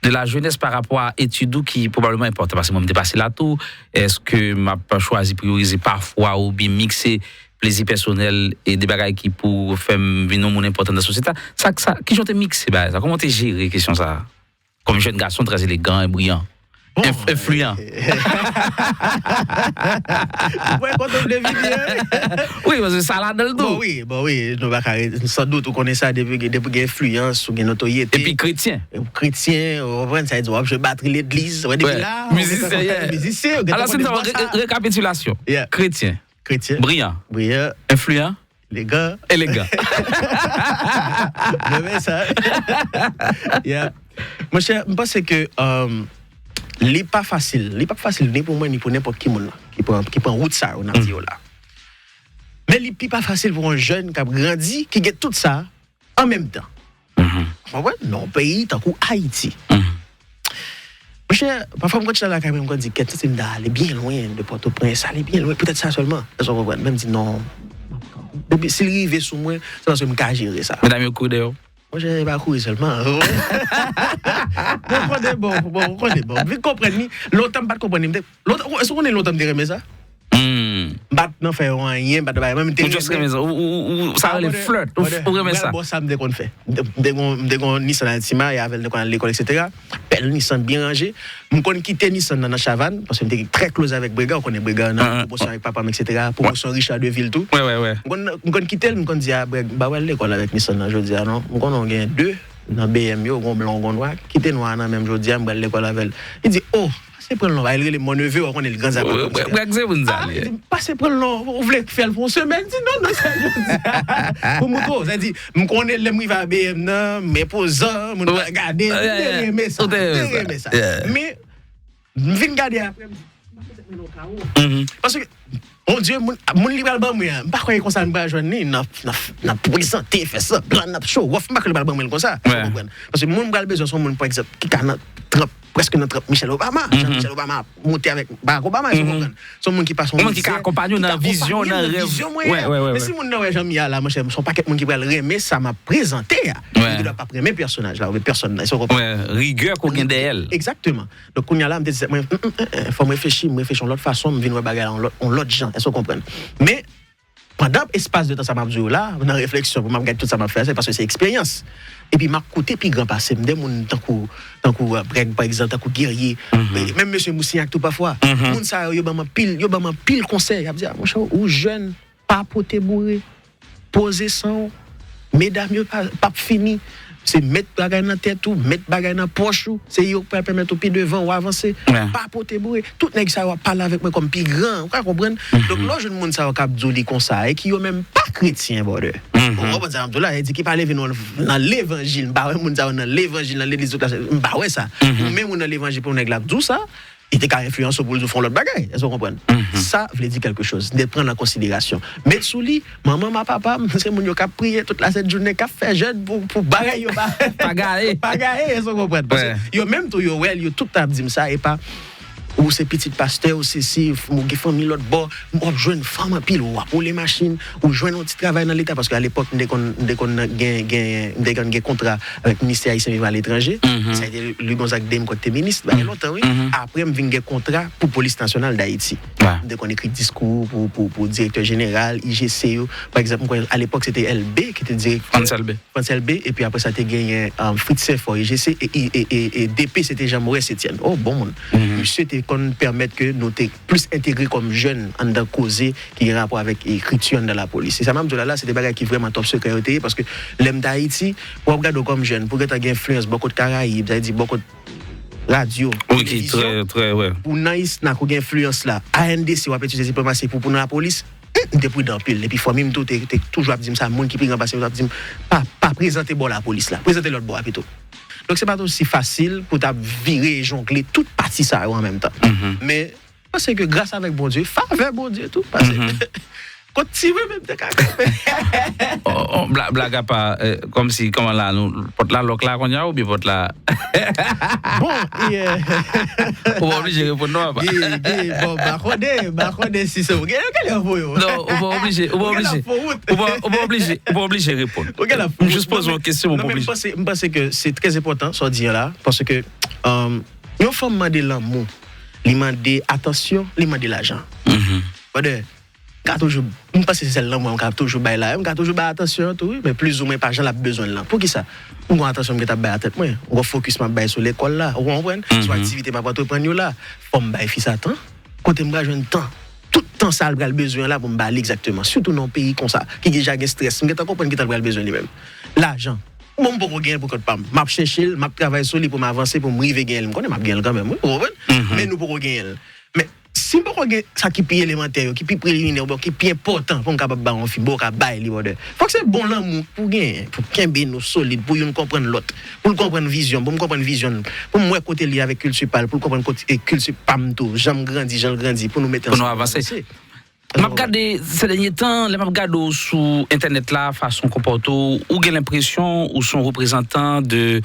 de la jeunesse par rapport à etid ou ki pwobableman enpòtan? Paske mwen, m te pase la tou. Èske m ap chwazi priyorize pafwa oubyen mikse plezi pèsonèl e de bagay ki pou fè m vin yon moun enpòtan nan sosyete a? Sa, sa, kijan w te mikse bagay sa? Kòman w te jere kesyon sa a? Kòm jèn gason trè elegan e briyan. Bon, Enf- enfliyan. Ou wè kote w vle vini an? Wi, paske sa ladan l tou. Bon, wi, bon, wi, nou pa ka ret, san dout, ou konnen sa, depi, depi gen enfliyans, ou gen notoryete. Epi kretyen. Kretyen, ou konprann, sa vle di w ap jwe batri legliz, ou wè depi la, ou gen tan mizisyen, yeah. Mizisyen, ou gen tan konn bò sa. Alò, si nou fè rekapitilasyon. Yeah. Kretyen. Kretyen. Briyan. Briyan. Enfliyan. Elegan. Elegan. Mwen renmen sa. Yeah. Monchè, m panse ke, um, li pa fasil. Li pa fasil ni pou mwen, ni pou nenpòt ki moun la, ki pran, ki pran wout sa yo n ap di yo la. Men li pi pa fasil pou yon jèn k ap grandi, ki gen tout sa, an menm tan. Ou konprann? Nan yon peyi tankou Ayiti. Monchè, pafwa m konn chita lakay mwen, m konn di, "Kèt, si m ta ale byen lwen de Pòtoprens, ale byen lwen, poutèt sa sèlman." Èske w konprann? Men m di, "Non." Depi, si l rive sou mwen, se paske m ka jere sa. Medam yo kouri dèyè w? Monchè, e pa kouri sèlman. Bon, konnen bon, bon, konnen bon. M vin konprann li. Lontan m pa t konprann li. M te, lontan, èske w konnen lontan m te renmen sa? M pa t nan fè yo anyen, m pa t nan bagay. Mwen, m te renmen. Ou just renmen sa. Ou, ou, ou, ou, sa rele flirt. Ou, ou renmen sa. Bò sa m te konn fè. M te, m te gon, m te gon Nissan Altima, e avè l, m te konn al lekòl, etsetera. Bèl Nissan, byen ranje. M konn kite Nissan nan, nan Chavannes, paske m te trè close avèk Brega, ou konnen Brega nan pwomosyon avèk papa m, etsetera. Pwomosyon Richard Deville tou. Wi, wi, wi. M konn, m konn kite l, m konn di a Breg, m pa pral lekòl avèk Nissan nan jodi a, non. M konnen w gen de nan B M yo, w gon blan, w gon nwa. Kite nwa a nan men m jodi a, m pral lekòl avè l. Li di, "Oh, pase pran l non." Li rele m mon neveu, ou konnen l gran zam. Breg se moun sa li ye. Pase pran l non, ou vle fè l pou yon semèn? Di non, non, sa jodi a. Pou m montre w, sa di, m konnen lè m rive a B M nan, m enpozan, moun ap gade, m te renmen sa, m te renmen sa. Men, m vin gade apre, m di, "M pa bezwen mwen nan kawo." Paske, Bondye, moun, moun li pral ban mwen an, m pa kwè e konsa m pral jwenn li, n ap, n ap, n ap prezante, fè sanblan, n ap show off, m pa kwè li pral ban mwen l konsa, ou konprann? Paske moun m pral bezwen se yon moun, pa egzanp, ki ka nan trant, prèske nan trant, Michelle Obama, Jean Michel Obama ap monte avèk Barack Obama, ou konprann? Se yon moun ki pase yon moun ki ka akonpanye w nan vizyon, nan rèv. Vizyon mwen an. Men si moun nan wè jan m ye a la, monchè, se yon pakèt moun ki pral renmen sa m ap prezante a. Yo dwa p ap renmen pèsonaj la, oubyen pèsonn nan, èske w konprann? Rigè ke w gen dèyè l. Egzakteman. Donk, kounye a la, m te di tèt mwen, "Mm, mm, mm, mm, fò m reflechi, m reflechi yon lòt fason, m vin wè bagay la yon lòt, yon lòt jan." Èske w konprann? Men, pandan espas de tan sa m ap di w la, nan refleksyon pou m ap gade tout sa m ap fè a, se paske se eksperyans. Epi m ap koute pi gran pase m, de moun tankou, tankou, euh, Breg, pa egzanp, tankou Guerrier. E menm mesye Moussignac tou pafwa. Moun sa yo, yo ban m anpil, yo ban m anpil konsèy. Y ap di, "Ah, monchè, ou jèn, pa pote boure. Poze san w. Medam yo pa, p ap fini. Se met bagay nan tèt ou, met bagay nan pòch ou. Se yo k pral pèmèt ou pi devan ou avanse. Pa pote boure." Tout nèg sa yo ap pale avèk mwen kòm pi gran. Ou ka konprann? Donk, lè w jwenn moun sa yo k ap di w li konsa, e ki yo menm pa kretyen, brother. Ou konprann sa m ap di w la? E di ki pa leve nan, nan levanjil. M pa wè moun sa yo nan levanjil, nan legliz, tout la, m pa wè sa. Ou menm ou nan levanjil pou yon nèg la ap di w sa. Li te ka enfliyanse w pou l di w fè yon lòt bagay. Èske w konprann? Sa vle di kèlke choz. N te pran l an konsiderasyon. Met sou li, manman m ak papa m, se moun yo k ap priye tout lasent jounen, k ap fè jèn pou, pou bagay yo pa, pa gaye. Pa gaye, èske w konprann? Paske yo menm tou, yo wè l, yo tout ap di m sa, e pa, "Ou se pitit pastè, ou se si, ou gen fanmi lòt bò, w ap jwenn fanm anpil, w ap woule machin, ou jwenn yon ti travay nan Leta," paske alepòk, m te konn, m te konn gen, gen, m te konn gen kontra avèk Ministè Ayisyen Viv Aletranje. Sa te Louis Gonzague Desmond k te minis, bagay lontan, wi. Apre, m vin gen kontra pou Polis Nasyonal Dayiti. M te konn ekri diskou pou, pou, pou direktè jeneral, I G C yo. Pa egzanp, m kwè, alepòk, se te Elbé ki te direktè. Frantz Elbé. Frantz Elbé, epi apre sa, te genyen, um, Fritz Sainfort, I G C, e, e, e, e, e D P, se te Jean Maurice Etienne. Oh, bon moun. Misye te konn pèmèt ke nou te plis entegre kòm jèn anndan koze ki gen rapò avèk ekriti anndan lapolis. E sa m ap di w la, la, se te bagay ki vrèman top secret yo te ye, paske lè m t Ayiti, pou w ap gade w kòm jèn, pou w gentan gen enfliyans bò kot Karayib, sa vle di bò kot radyo, televizyon, pou nan ISNAC ou gen enfliyans la, A N D C w ap etidye diplomasi pou, pou nan lapolis, m, m te pridan anpil. Epi fanmi m tou te, te toujou ap di m sa, moun ki pi gran pase m yo t ap di m, "Pa, pa prezante bò lapolis la, prezante lòt bò a pito." Donk, se pa t osi fasil pou w ta vire e jongle tout pati sa yo an menm tan. Men, Paske gras avèk Bondye, favè Bondye tou, paske kot ti mwen menm te ka kanpe. Oh, oh, bla-, blag apa, eh, kòmsi, kòman la, nou, pòt la lòk la kounye a, oubyen pòt la? Bon, e, eh, ou pa oblije reponn non, apa. Gen, gen, bon, m pa konnen, m pa konnen si se ou. Gen, gen lè yo voye w. Non, ou pa oblije, ou pa oblije. Ou pa, ou pa oblije, ou pa oblije reponn. M jis poze w yon kesyon, ou pa oblije. Non, men m panse, m panse ke se trè enpòtan sa w di an la, paske, um, yon fanm mande lanmou, li mande atansyon, li mande lajan. Brother, ka toujou, m panse se sèl lanmou an m ka toujou bay la, m ka toujou bay atansyon an tou, wi, men plizoumwen pa jan l ap bezwen l lan. Poukisa? M gon atansyon m gentan ap bay a tèt mwen, m gon fokis m ap bay sou lekòl la, ou konprann? Sou aktivite m ap antreprann yo la. Fò m bay fi sa tan. Kote m pral jwenn tan? Tout tan sa l pral bezwen la pou m ba li egzakteman. Sitou nan yon peyi konsa, ki deja gen estrès. M gentan konprann ki tan l pral bezwen li menm. Lajan. Bon, m poko genyen l pou kont pa m. M ap chèche l, m ap travay sou li pou m avanse, pou m rive genyen l. M konnen m ap genyen l kanmenm, wi, ou konprann? Men nou poko genyen l. Men si m poko gen sa ki pi elemantè yo, ki pi preliminè, oubyen ki pi enpòtan pou m kapab ba yon fi, bon, ka bay li, brother. Fòk se bon lanmou pou genyen, pou kenbe nou solid, pou youn konprann lòt, pou l konprann vizyon, pou m konprann vizyon l, pou m wè kote l ye avèk kilti pa l, pou l konprann kote, e, kilti pa m tou, jan m grandi, jan l grandi, pou nou mete ansanm pou nou avanse. M ap gade, se dènye tan, lè m ap gade w sou entènèt la, fason w konpòte w, ou gen lenpresyon ou se yon reprezantan de,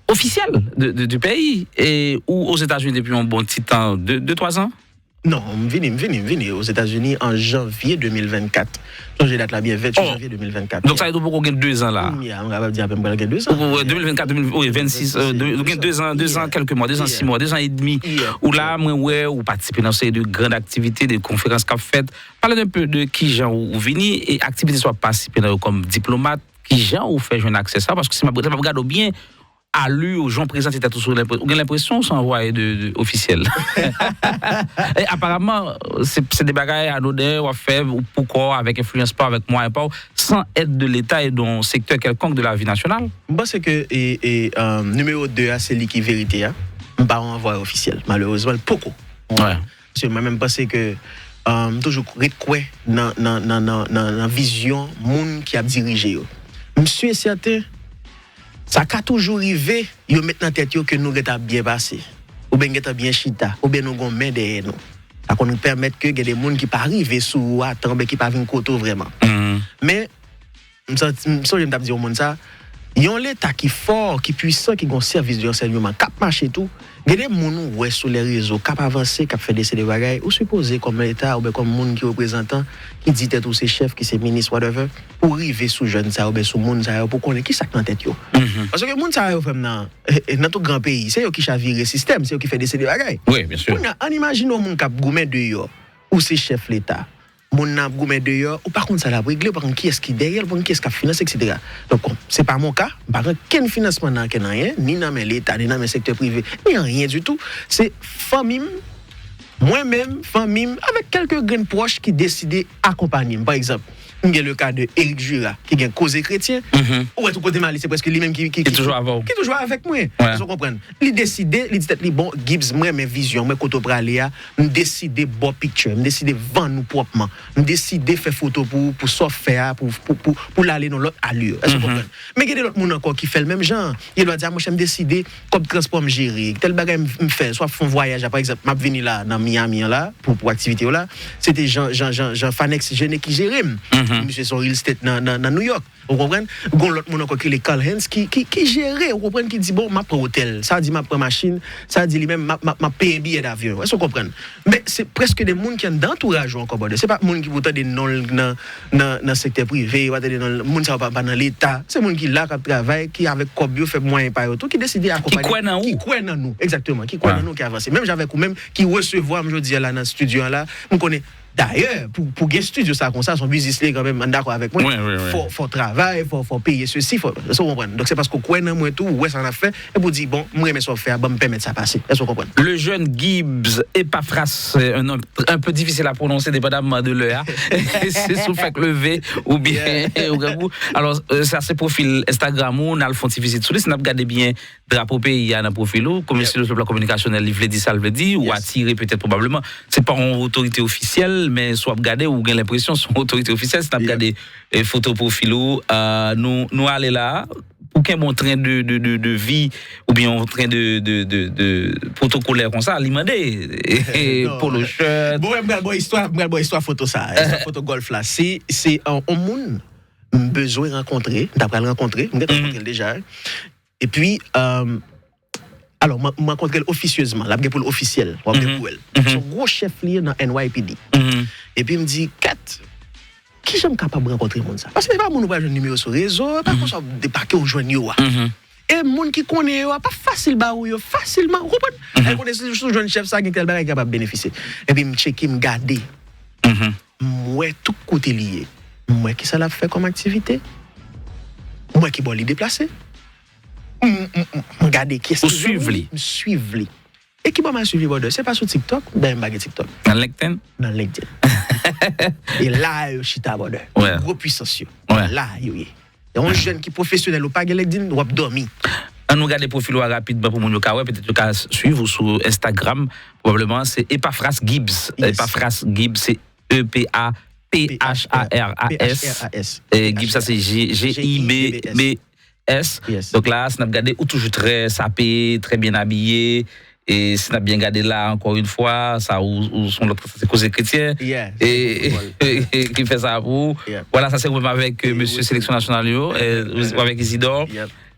ofisyèl de, de, du peyi, e ou Ozetazini depi yon bon ti tan, de, de, twa zan? Non, m vini, m vini, m vini Ozetazini an janvye de mil vennkat. Sonje dat la byen, venntuit janvye de mil vennkat. Donk sa vle di ou poko gen de zan la? Kounye a, m kapab di apenpre gen de zan. Ou, de mil vennkat, de mil, wi, vennsis, euh, de, ou gen de zan, de zan, kèlke mwa, de zan, sis mwa, de zan edmi. Ou la, mwen wè ou patisipe nan seri de grand aktivite, de konferans k ap fèt. Pale n enpe de kijan ou, ou vini e aktivite sa w ap patisipe nan yo kòm diplomat, kijan ou fè jwenn aksè sa, paske si m ap, lè m ap gade w byen, ali w, jan w prezante tèt ou, sou lenpre-, ou gen lenpresyon w se anvwaye de, de ofisyèl. E aparaman, se, se de bagay anoden w ap fè ou pou kò w, avèk enfliyans pa w, avèk mwayen pa w, san èd de Leta e de yon sektè kèlkonk de lavi nasyonal. M panse ke, e, e, euh, nimewo de a, se li ki verite a. M pa yon anvwaye ofisyèl. Malerezman, l poko. Paske mwen menm panse ke, euh, m toujou ret kwè nan, nan, nan, nan, nan, nan vizyon moun ki ap dirije yo. M si e sèten, sa ka toujou rive, yo met nan tèt yo ke nou gentan ap byen pase, oubyen gentan byen chita, oubyen nou gon men dèyè nou. Sa konn pèmèt ke gen de moun ki pa rive sou ou a tan, oubyen ki pa vin kote w vrèman. Men, m santi, m sonje m t ap di yon moun sa, yon Leta ki fò, ki pwisan, ki gon sèvis de ransèyman k ap mache tou, gen de moun ou wè sou lè rezo k ap avanse, k ap fè de seri de bagay, ou sipoze kòm Leta oubyen kòm moun ki reprezantan, ki di tèt ou se chèf, ki se minis, whatever, pou rive sou jèn sa yo, oubyen sou moun sa yo, pou konnen kisa k nan tèt yo. Paske moun sa yo, frè m nan, nan tout gran peyi, se yo ki chavire sistèm, se yo ki fè de seri de bagay. Wi, byen si. Kounye a, ann imajine yon moun k ap goumen deyò, ou se chèf Leta. Moun nan ap goumen deyò, ou pa konn sa l ap regle, ou pa konn kiyès ki dèyè l, ou pa konn kiyès k ap finanse, etsetera. Donk, se pa mon ka, m pa gen okenn finansman nan okenn anyen, ni nan men Leta, ni nan men sektè prive, ni anyen ditou. Se fanmi m, mwen menm, fanmi m, avèk kèlke grenn pwòch ki deside akonpanye m. Pa egzanp, m gen le ka de Eric Jura, ki gen Koze Kretyen. Ou wè tou kote m ale, se prèske li menm ki, ki, ki toujou avè w, ki toujou avèk mwen. Èske w konprann? Li deside, li di tèt li, "Bon, Gibbs, m renmen vizyon, mwen kote w prale a, m deside ba w picture, m deside vann ou pwòpman, m deside fè foto pou ou, pou sa w fè a, pou, pou, pou, pou l ale nan lòt alè." Èske w konprann? Men gen de lòt moun ankò ki fè l menm jan. Gen dwa di, "A, monchè, m deside kòb transpò m jere, tèl bagay m, m fè, swa fè yon vwayaj la, pa egzanp, m ap vini la nan Miami an la, pou, pou aktivite yo la, se te Jean, Jean, Jean, Jean Fanex Gene ki jere m." Misye se yon real estate nan, nan, nan New York. Ou konprann? Gon lòt moun ankò ki rele Carl Hens ki, ki, ki jere, ou konprann, ki di, "Bon, m ap pran otèl." Sa di m ap pran machin, sa di li menm, "M ap, m ap, m ap peye biyè davyon." Èske w konprann? Men se prèske de moun ki anndan antouraj ou ankò, brother. Se pa moun ki pou tande non l nan, nan, nan sektè prive, w a tande non l, moun sa yo pa, pa nan Leta. Se moun ki la, k ap travay, ki avèk kòb yo, fè mwayen pa yo tou, ki deside akonpanye, ki kwè nan ou, ki kwè nan nou, egzakteman, ki kwè nan nou, ki avanse. Menm jan avèk ou menm, ki resevwa m jodi a la nan estidyo an la, m konnen Dayè, pou, pou gen estidyo sa konsa, se yon biznis li ye kanmenm, ann dakò avèk mwen. Wi, wi, wi. Fò, fò travay, fò, fò peye sesi, fò, èske w konprann? Donk, se paske w kwè nan mwen tou, ou wè sa n ap fè, epi w di, "Bon, m renmen sa w ap fè a, ban m pèmèt sa pase." Èske w konprann? Le jeune Gibbs Epaphras, euh, un nom un peu difficile à prononcer dépendamment de l'heure, hein. Se sou fèk leve oubyen ou grangou. Alò, euh, sa se pwofil Instagram ou, n al fè yon ti vizit sou li, si n ap gade byen, drapo peyi a nan pwofil ou, kòm estilo sou plan kominikasyonèl, li vle di sa l vle di, ou atire petèt pwobableman. Se pa yon otorite ofisyèl, men si w ap gade, ou gen lenpresyon se yon otorite ofisyèl. Si n ap gade, eh, foto pwofil ou, ah, nou, nou ale la, pou kenbe yon tren de, de, de, de vi, oubyen yon tren de, de, de, de pwotokolè konsa, li mande, eh, polo shirt. Bon, m pral ba w istwa, m pral ba w istwa foto sa, istwa foto gòlf la. Se, se, euh, yon moun m bezwen rankontre, m ta pral rankontre, m gentan rankontre l deja, wi. Epi, euh, alò, mwen, mwen rankontre l ofisyezman, l ap gen pou l ofisyèl, w ap gen pou wè l. Se yon gwo chèf li ye nan N Y P D. Epi m di, "Kèt, kijan m kapab rankontre moun sa?" Paske se pa moun ou pral jwenn nimewo sou rezo, e pa konsa w debake, w jwenn yo a. E moun ki konnen yo a, pa fasil ba ou yo fasilman, ou konprann? E konnen si, si w jwenn chèf sa, gen tèl bagay ki kapab benefisye. Epi m tcheke, m gade. m wè tout kote li ye. M wè kisa l ap fè kòm aktivite. M wè ki bò li deplase. M, m, m, m gade kiyès ki zanmi li. M swiv li. E ki bò m al swiv li, brother? Se pa sou TikTok, dayè m pa gen TikTok. Nan LinkedIn? Nan LinkedIn. E la yo chita, brother. Gwo pwisans yo. La yo ye. Yon jèn ki pwofesyonèl, ou pa gen LinkedIn, w ap dòmi. Ann nou gade pwofil ou a rapidman pou moun yo ka wè, petèt yo ka swiv ou sou Instagram, pwobableman, se Epaphras Gibbs. Epaphras Gibbs, se E P A P H A R A S. E Gibbs, sa se G I B B S. Donk la, si n ap gade, ou toujou trè sapé, trè byen abiye. E si n ap byen gade la, ankò yon fwa, sa ou, ou se yon lòt, se koze kretyen. E ki fè sa pou ou. Vwala, sa se ou menm avèk mesye seleksyon nasyonal yo, avèk Isidor.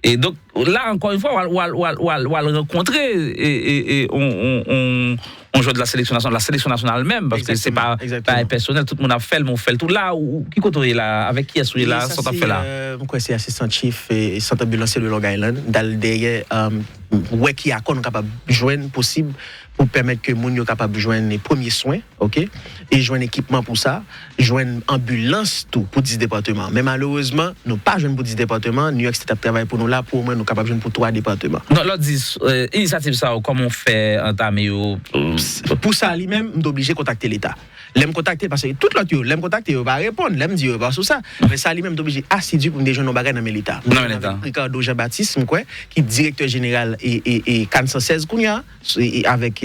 E donk, la, ankò yon fwa, w al, w al, w al, w al, w al rankontre e, e, e, on, on, on, on jwè de la seleksyon nasyonal, la seleksyon nasyonal menm, paske se pa bagay pèsonèl, tout moun ap fè l, men ou fè l tou. La, ou, ki kote w ye la, avèk kiyès ou ye la, sa w t ap fè la? M kwè se asistan chief e sant anbilansye de Long Island, m t al dèyè, wè ki akò nou kapab jwenn posib pou pèmèt ke moun yo kapab jwenn premye swen, oke, e jwenn ekipman pou sa, jwenn anbilans tou pou dis depatman. Men malerezman, nou pa jwenn pou dis depatman, New York State ap travay pou nou la, pou omwen nou kapab jwenn pou twa depatman. Non, lè w di inisyativ sa yo, kòman w fè antame yo? Pou sa li menm, m te oblije kontakte Leta. Lè m kontakte, paske tout lòt yo, lè m kontakte yo, yo pa reponn. Lè m di yo, yo pa sou sa. Men sa li menm, m te oblije asidi pou m te jwenn yon bagay nan men Leta. Nan men Leta. Ricardo Jean Baptiste, m kwè, ki direktè jeneral e, e, e Can san sèz kounye a, avèk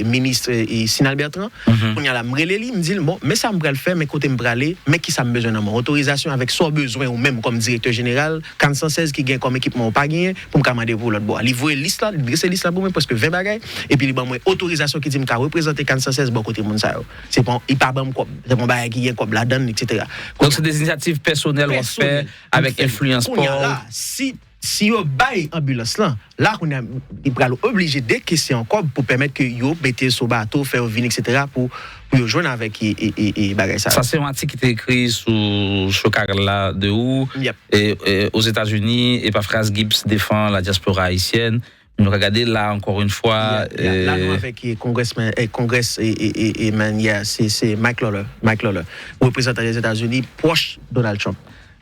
minis Sinal Bertrand. Kounye a la, m rele li, m di l, bon, men sa m pral fè, men kote m prale, men kisa m bezwen nan men w. Otorizasyon avèk sa w bezwen ou menm kòm direktè jeneral, Can san sèz ki gen kòm ekipman ou pa genyen, pou m ka mande pou lòt bò a. Li voye lis la, li drese lis la pou mwen, prèske ven bagay, epi li ban mwen otorizasyon ki di m ka reprezante Can san sèz bò kote moun sa yo. Se pa, li pa ban m kòb, se pa yon bagay ki gen kòb ladan l, etsetera. Donk, se de inisyativ pèsonèl w ap fè avèk enfliyans pa w. Kounye a la, si, si yo bay anbilans lan, la, kounye a, li pral oblije dekese yon kòb pou pèmèt ke yo mete l sou bato, fè yo vini, etsetera, pou, pou yo jwenn avèk e, e, e, e bagay sa yo. Sa se yon atik ki te ekri sou Chokar la de ou. E, e, Ozetazini, Epaphras Gibbs defan la diaspora haïtienne. Nou ka gade la, encore une fois. La, nou avèk, e, congressman, e, congress, e, e, e, e, man, yeah, se, se Mike Lawler, Mike Lawler, reprezantan Lèzetazini, pwòch Donald Trump.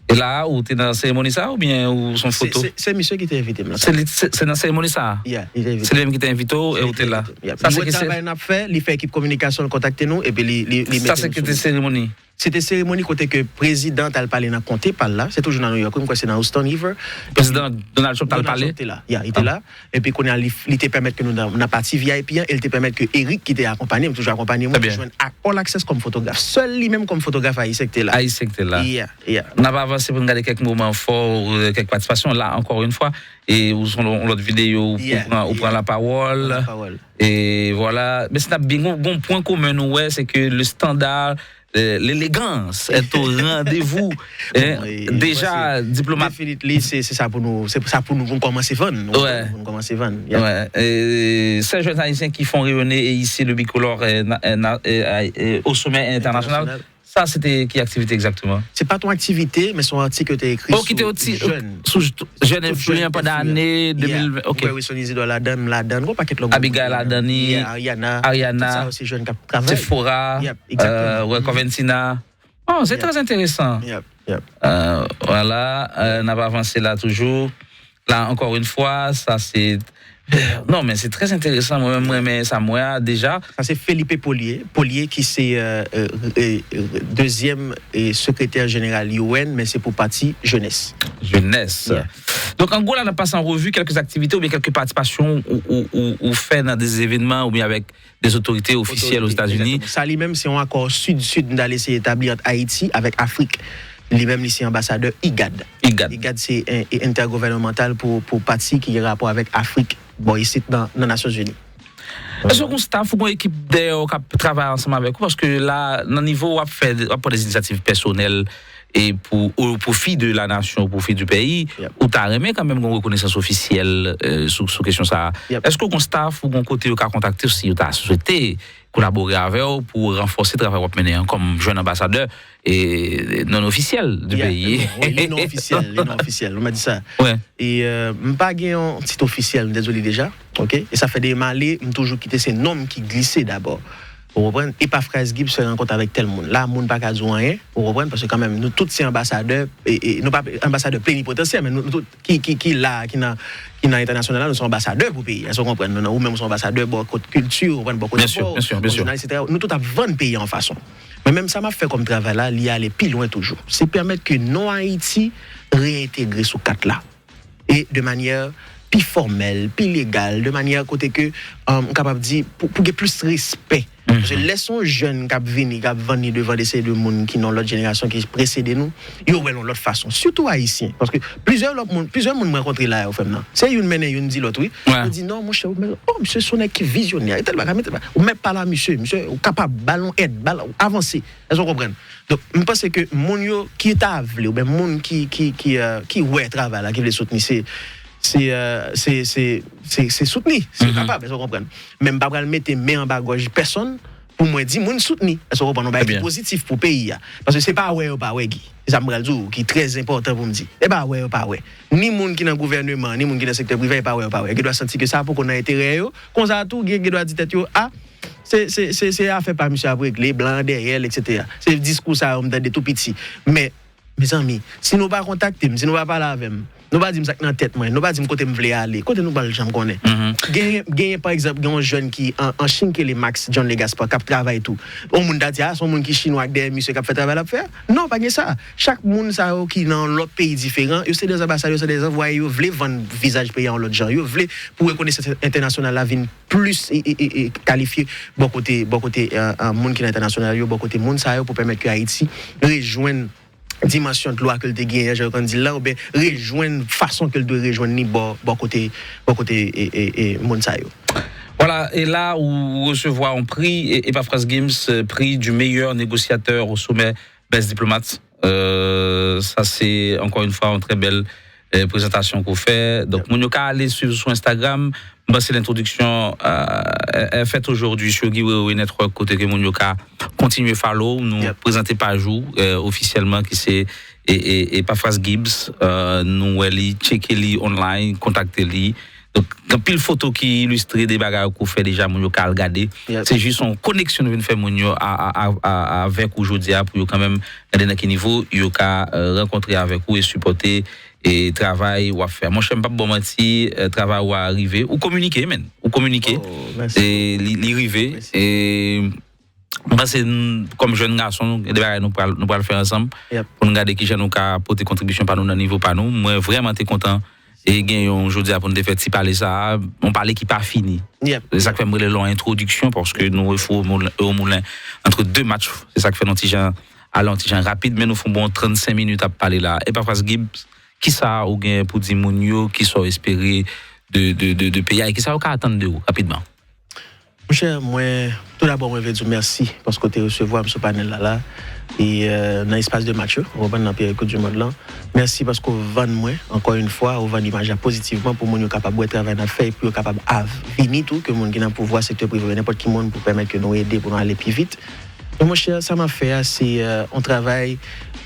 E la, ou te nan seremoni sa, oubyen ou se yon foto? Se, se misye ki te envite m nan sa. Se li, se, se nan seremoni sa? Yeah, li te envite m. Se li menm ki te envite w e ou te la? Li wè travay n ap fè, li fè ekip kominikasyon l kontakte nou, epi li, li, li mete nou sou. Sa se ki te seremoni? Se te seremoni kote ke prezidan t al pale nan konte pa l la. Se toujou nan New York, wi, m kwè se nan Houston River. Prezidan Donald Trump t al pale? Donald Trump te la. Ya, li te la. Epi kounye a, li, li te pèmèt ke nou nan, nan pati V I P an, e li te pèmèt ke Eric, ki te akonpanye m, toujou akonpanye mwen, te jwenn all access kòm fotograf. Sèl li menm kòm fotograf ayisyen ki te la. Ayisyen ki te la. Yeah, yeah. N ap avanse pou n gade kèk moman fò, kèk patisipasyon. La, encore une fois, e ou sou yon lòt videyo, ou pran, ou pran lapawòl. E vwala. Men si n ap byen, gon, gon pwen komen nou wè, se ke le standard, euh, l'élégance est au rendez-vous. Deja, diplomat. Definitely, se, se sa pou nou, se sa pou nou, pou nou kòmanse vann. Pou nou kòmanse vann. Yeah. E sèz jeunes haïtiens qui font rayonner et hisser le bicolore, euh, na-, euh, na-, euh, euh, au sommet international. Sa, se te ki aktivite egzakteman? Se pa t yon aktivite, men se yon atik yo te ekri sou jèn. Sou jèn enfliyan pandan ane de mil ven. Ok. Ou wè Wilson Isidore ladan, m ladan, gon pakèt lòt moun. Abigail ladan, Ariana, Ariana, tout sa yo se jèn k ap travay. Sephora, Sephora, euh, wè, Coventina. Oh, se trè enteresan. Yep, yep. Euh, vwala, euh, n ap avanse la toujou. La, encore une fois, sa se, non, men se trè enteresan. Mwen menm, mwen renmen sa m wè a deja. Sa se Felipe Paulier, Paulier ki se, euh, euh, euh, dezyèm, euh, sekretè jeneral U N, men se pou pati jenès. Jenès. Yeah. Donk, an gwo, la, n ap pase an revi kèlke aktivite oubyen kèlke patisipasyon ou, ou, ou, ou fè nan de evènman oubyen avèk de otorite ofisyèl Ozetazini. Sa li menm, se yon akò sid-sid m t al eseye etabli ant Ayiti avèk Afrik. Li menm, li se anbasadè IGAD. IGAD. IGAD se en, en, entègouvènmantal pou, pou pati ki gen rapò avèk Afrik, bò isit nan, nan Nasyonzini. Èske w gon staff ou gon ekip dèyè w k ap travay ansanm avèk ou? Paske la, nan nivo w ap fè, w ap pran de inisyativ pèsonèl, e pou, o pwofi de la nasyon, o pwofi di peyi, ou ta renmen kanmenm gon rekonesans ofisyèl, euh, sou, sou kesyon sa a. Èske w gon staff ou gon kote yo ka kontakte w si yo ta swete kolabore avè w pou ranfòse travay w ap mennen an kòm jèn anbasadè e non ofisyèl di peyi? Wi, li non ofisyèl, li non ofisyèl, nou mèt di sa. E, euh, m pa gen yon tit ofisyèl, m te di w li deja, ok? E sa fè de m ale, m toujou kite se non m ki glise dabò. Ou konprann? Epafras Gibbs fè rankont avèk tèl moun. La, moun pa ka di w anyen, ou konprann? Paske kanmenm, nou tout se anbasadè, e, e, nou pa anbasadè plenipotansè, men nou, nou tout ki, ki, ki la, ki nan, ki nan entènasyonal la, nou se anbasadè pou peyi a, èske w konprann? Nou, ou menm, ou se anbasadè bò kot kilti, ou konprann, bò kot Byen sir, spò, byen sir, bò byen sir. jounal, etsetera. Nou tout ap vann peyi a yon fason. Men menm sa m ap fè kòm travay la, li ale pi lwen toujou. Se pèmèt ke non Ayiti reyentegre sou kat la. E de manyè pi fòmèl, pi legal, de manyè kote ke, um, m kapab di, pou, pou gen plis respè. Paske lè se yon jèn k ap vini, k ap vann li devan de seri de moun ki nan lòt jenerasyon ki presede nou, yo wè l yon lòt fason. Sitou Ayisyen. Paske plizyè lòt moun, plizyè moun m rankontre la yo, frè m nan. Se youn mennen youn di lòt, wi. Wè. Yo di, non, monchè, ou men, oh, misye se yon nèg ki vizyonè, e tèl bagay, men tèl bagay. Ou mèt pale a misye, misye, ou kapab, ba l yon èd, ba l, avanse. Èske w konprann? Donk, m panse ke moun yo ki ta vle, oubyen moun ki, ki, ki, euh, ki wè travay la, ki vle soutni, se, se, euh, se, se, se, se soutni, si yo kapab, èske w konprann? Men m pa pral mete men anba gòj pèsonn pou mwen di moun soutni. Èske w konprann? Yon bagay ki pozitif pou peyi a. Paske se pa wè yo pa wè, Guy. Se sa m pral di w, ki trè enpòtan pou m di. E pa wè yo pa wè. Ni moun ki nan gouvèneman, ni moun ki nan sektè prive, e pa wè yo pa wè. Yo gen dwa santi ke sa poko nan enterè yo. Konsa tou, gen, gen dwa di tèt yo, a, se, se, se, se afè pa misye ap regle, blan an dèyè l, etsetera. Se diskou sa yo m tande tou piti. Men, mezanmi, si nou pa kontakte m, si nou pa pale avè m, nou pa di m sa k nan tèt mwen, nou pa di m kote m vle ale, kote nou pral janm konnen? Genyen, genyen, pa egzanp, gen yon jèn ki an, an Chine ki rele Max John Legaspar, k ap travay tou. Yon moun ta di, a, se yon moun ki chinwa k dèyè misye k ap fè travay l ap fè a. Non, pa gen sa. Chak moun sa yo ki nan lòt peyi diferan, yo se de anbasadè, yo se de anvwaye, yo vle vann vizaj peyi a yon lòt jan. Yo vle pou rekonesans entènasyonal la vin plis e, e, e, e kalifye bò kote, bò kote, euh, euh, moun ki nan entènasyonal yo, bò kote moun sa yo pou pèmèt ke Ayiti rejwenn dimansyon glwa ke l te genyen, jan yo konn di l la, oubyen rejwenn fason ke l dwe rejwenn li bò, bò kote, bò kote e, e, e, moun sa yo. Vwala, e la ou resevwa yon pri, e, Epafras Gibbs, euh, prix du meilleur négociateur au sommet Best Diplomat. Euh, sa se, ankò yon fwa, yon trè bèl, euh, prezantasyon ke w fè. Donk, moun yo ka ale swiv sou Instagram. M panse lentwodiksyon, euh, est faite aujourd'hui sur Guy Wewe Network, kote ke moun yo ka kontinye follow. Nou prezante paj ou, euh, ofisyèlman, ki se, e, e, Epafras Gibbs. Euh, nou wè li, tcheke li online, kontakte li. Donk, gen anpil foto ki ilistre de bagay ke w fè deja, moun yo ka al gade. Se jis yon koneksyon nou vin fè moun yo a, a, a, a, avèk ou jodi a, pou yo kanmenm gade nan ki nivo yo ka, euh, rankontre avèk ou e sipòte, e, travay w ap fè. Monchè, m p ap ba w manti, euh, travay ou a rive. Ou kominike, menn. Ou kominike. E li, li rive. E m panse, n-, kòm jèn gason, gen de bagay nou pral, nou pral fè ansanm pou n gade kijan nou ka pote kontribisyon pa nou nan nivo pa nou. Mwen vrèman te kontan e gen yon jodi a pou n te fè ti pale sa a, yon pale ki pa fini. Se sa k fè m rele l yon entwodiksyon, paske nou refè yon moulen, yon moulen antre de match. Se sa k fè nou ti jan, ale yon ti jan rapid, men nou fè yon bon trannsenk minit ap pale la. Epafras Gibbs, kisa ou gen pou di moun yo, kisa w espere de, de, de, de peyi a, e kisa yo ka atann de ou, rapidman? Monchè, mwen, tou dabò, mwen vle di w mèsi paske w te resevwa m sou panèl la, la. E, euh, nan espas de match yo, ou konprann, nan peryòd Koup di Mond lan. Mèsi paske w vann mwen, ankò yon fwa, ou vann imaj la pozitivman pou moun yo kapab wè travay n ap fè e pou yo kapab av-, vini tou, ke moun ki nan pouvwa, sektè prive, nenpòt ki moun pou pèmèt ke nou ede pou nou ale pi vit. Men monchè, sa m ap fè a, se, euh, yon travay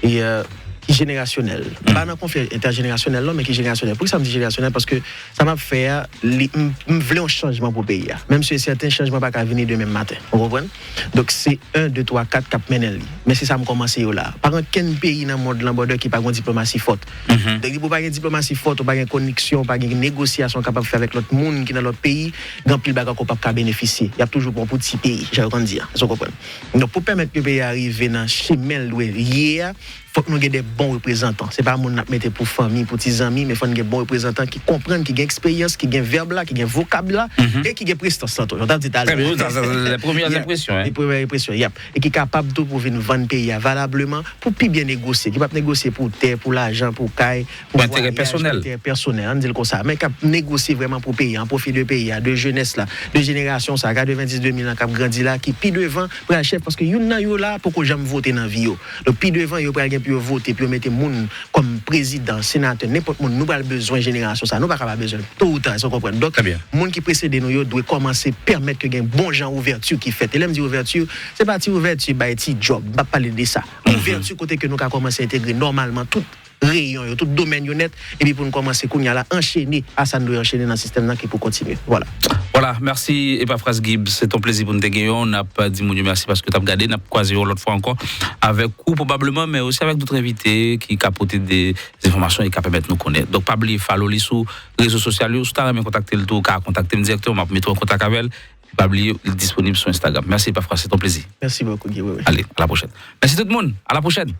e, euh, ki jenerasyonèl. M pa nan konfli entèjenerasyonèl non, men ki jenerasyonèl. Poukisa m di jenerasyonèl? Paske sa m ap fè a, li, m, m vle yon chanjman pou peyi a. Menm si e sèten, chanjman pa ka vini demen maten. Ou konprann? Donk, se en, de, twa, kat k ap mennen li. Men se sa m kòmanse yo la. Pa gen okenn peyi nan mond lan, brother, ki pa gen yon diplomasi fòt. Donk, depi w pa gen diplomasi fòt, ou pa gen koneksyon, ou pa gen negosyasyon w kapab fè avèk lòt moun ki nan lòt peyi, gen anpil bagay ke w p ap ka benefisye. Y ap toujou pran w pou ti peyi, jan yo konn di a. Èske w konprann? Donk, pou pèmèt ke peyi a rive nan chemen l dwe ye a, fòk nou gen de bon reprezantan. Se pa moun n ap mete pou fanmi, pou ti zanmi, men fò n gen bon reprezantan ki konprann, ki gen eksperyans, ki gen vèb la, ki gen vokab la, e ki gen prestans lan tou. Jan w t ap di talè. Trè byen, wi, sa, sa, se les premières impressions, hein. Les premières impressions, yep. E ki kapab tou pou vin vann peyi a valableman, pou pi byen negosye, ki p ap negosye pou tè, pou lajan, pou kay, pou vwayaj, pou enterè pèsonèl, ann di l konsa, men k ap negosye vrèman pou peyi a, an pwofi de peyi a, de jenès la, de jenerasyon sa a, katrevenndis de mil lan k ap grandi la, ki pi devan pral chèf, paske youn nan yo la poko janm vote nan vi yo. Donk, pi devan, yo pral gen pou yo vote, pou yo mete moun kòm prezidan, senatè, nenpòt moun. Nou pral bezwen jenerasyon sa a. Nou pa ka pa bezwen l. To ou ta, èske w konprann? Donk, moun ki presede nou yo dwe kòmanse pèmèt ke gen bon jan ouvèti ki fèt. E lè m di ouvèti, se pa ti ouvèti bay ti djòb. M p ap pale de sa. Ouvèti kote ke nou ka kòmanse entegre nòmalman tout reyon yo, tout domèn yo nèt, epi pou n kòmanse kounye a la anchene a sa n dwe anchene nan sistèm nan ki pou kontinye. Vwala. Vwala, mèsi Epaphras Gibbs. Se t on plezi pou n te genyen w. N ap di moun yo mèsi paske w t ap gade. N ap kwaze yon lòt fwa ankò avèk ou pwobableman, men osi avèk dòt envite ki ka pote de enfòmasyon e ka pèmèt nou konnen. Donk, pa bliye follow li sou rezo sosyal yo. Si w ta renmen kontakte l tou, ou ka kontakte m dirèkteman. M ap mete w an kontak avè l. Pa bliye, li disponib sou Instagram. Mèsi Epaphras, se t on plezi. Mèsi bokou, Guy. Wi, wi. Ale, a la pwochèn. Mèsi tout moun. A la pwochèn.